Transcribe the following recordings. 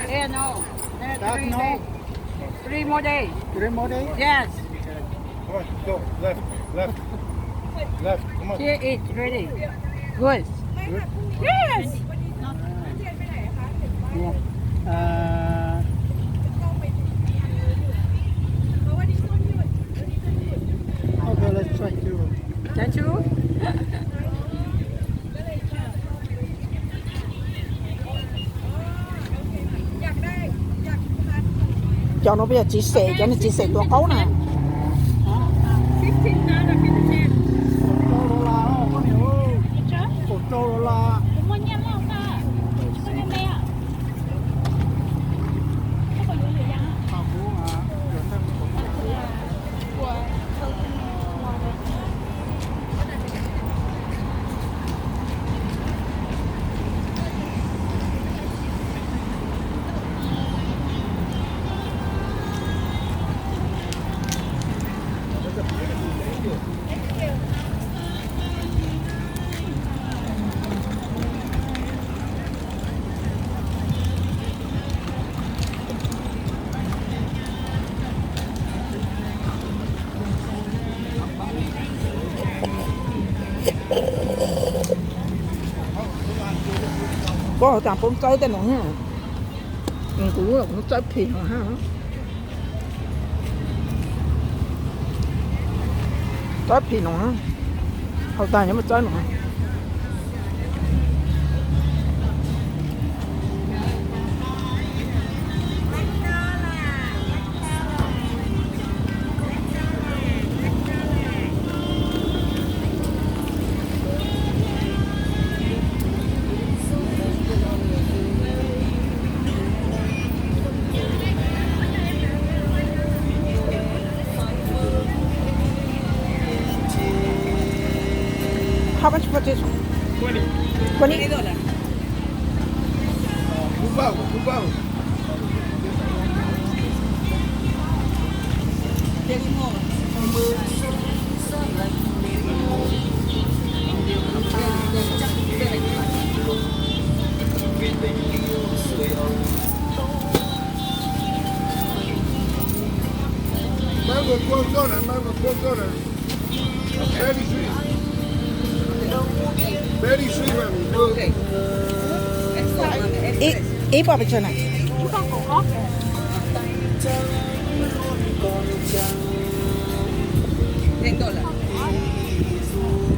Yeah, no. That three no? Days. Three more days. Three more days? Yes. Come on, go. Left, left, left. Come on. Here is ready. Good. Good. Yes. Yeah. Uh, okay, let's try two. Try two? Cov no peb yog txiv xem, cov no txiv xem tua qaub na. Koj hauv tas poob txawb tej no. Kuv txawb phim no. Txawb phim no. Hauv tas nyob mus txawb no. How much for this one? Twenty. Twenty? Twenty dollars. Mango twelve dollars, mango twelve dollars. Very sweet. Very sweet, mami. Okay. Ib, ib puas pes tsawg na?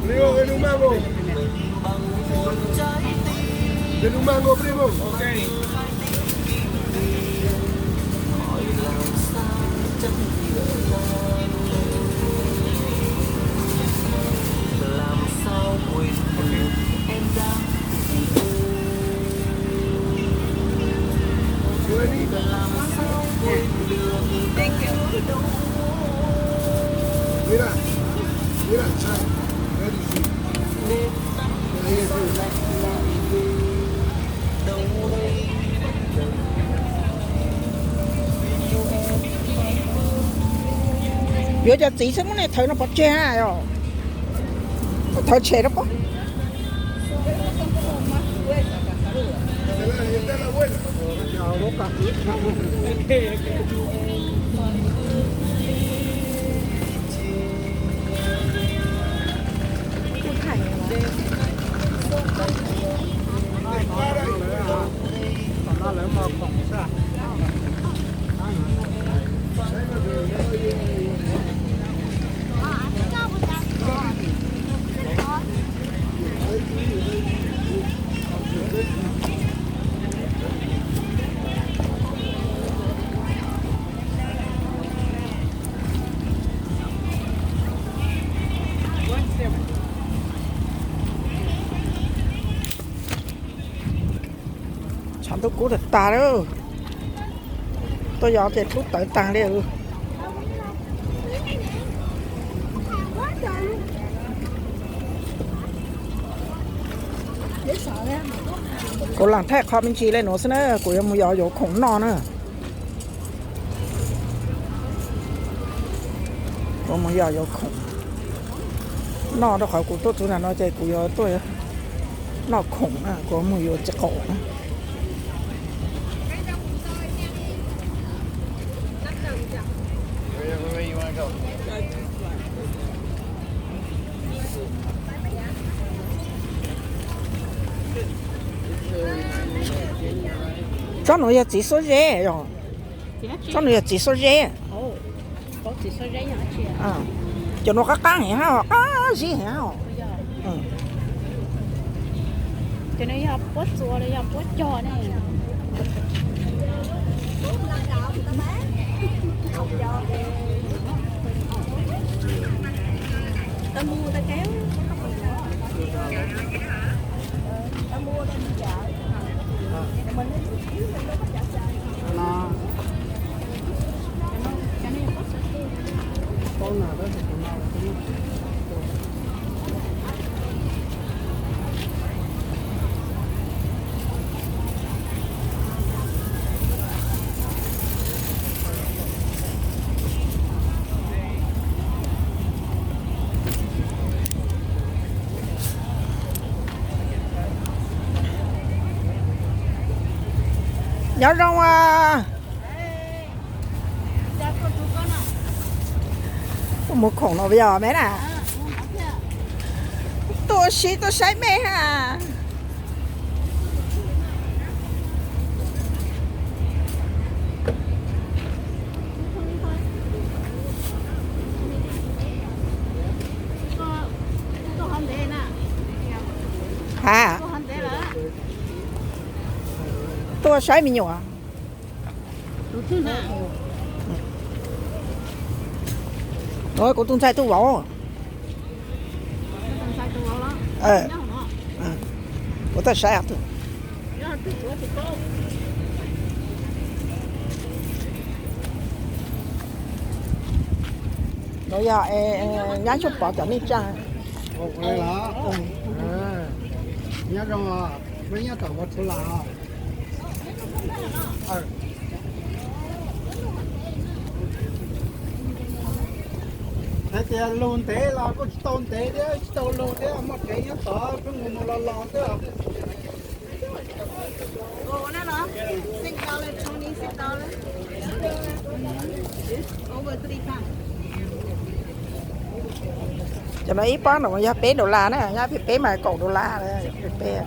Primo, ven un mango. Ven un mango, primo. Ok. Mira, mira, chai. Very sweet. Yuav cov txiv xwb muab nej thawv no pov tseg os. Thawv tshem rau pob. Tshav ntuj kub tag tag lawm. Tuaj yos ces kub tawv tag li. Kuv lam thaij qho me ntsis li nuav xwb na, kuv yuav mus yos yuav khoom noj na. Kuv mus yos yuav khoom noj rau qhov kuv tuaj txog ntawm no ces kuv yuav tuaj noj khoom na, kuv mus yuav txiv qaum na. Tsob nuav yog txiv xuab zeb os. Tsob nuav yog txiv xuab zeb. Cov nuav qab qab heev hab, qab zib heev hab. Nyob zoo. Tuaj mus khoom no yog me na. Tuaj ua si tuaj saib mej ha. Ha, tuaj saib me nyuam. Kuv tus ntxhais tus vauv. Kuv tuaj saib. Nuav yog nyab Xyooj Pov cov neej tsa. Nyob zoo, peb nyob tom Vaj Tshuv Las. Hais tias lug ntev los kuj tsis tau ntev thiab, tsis tau lug thiab, muaj kev nyob tod peb mus mus los los xwb. Cov no ib pob no yog peb dollar na, nyob peb mas kaum dollar, peb.